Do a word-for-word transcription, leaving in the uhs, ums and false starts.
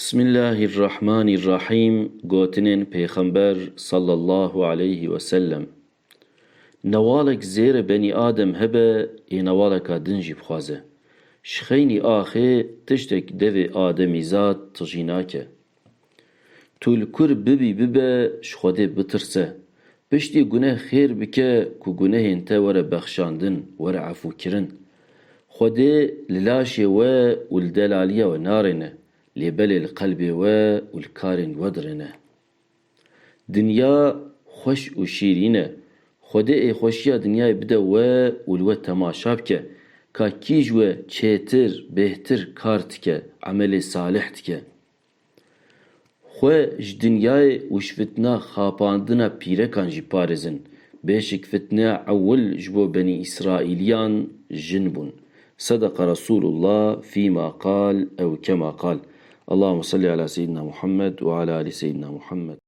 Bismillahirrahmanirrahim. Gotinên Pêxember sallallahu aleyhi ve sellem. Newalek zêre benî Adem hebe, ê newaleka din jî bixwaze. Ji xeynî axê tiştek devê Ademîzad tijî nake. Tu li kur bibî bibe, ji Xwedê bitirse. Piştî guneh xêr bike ku gunehên te were bexşandin, were efûkirin. Xwedê li laşê we û li delaliya we narêne, lê belê li qelbê we û li karên we dirêne. Dinya xweş û şîrîn e. Xwedê ê xweşiya dinyayê bide we û li we temaşa bike, ka kî ji we çêtir, bêhtir kar dike, emelê salih dike. Xwe ji dinyayê û ji fitna xapandina pîrekan jî parêzin. Bêşik fitneya ewil ji bo Benî Îsraîliyan jin bûn. Sedeqa Resulullah fîma qal ew kema qal. Allahümme salli ala Seyyidina Muhammed ve ala ali Seyyidina Muhammed.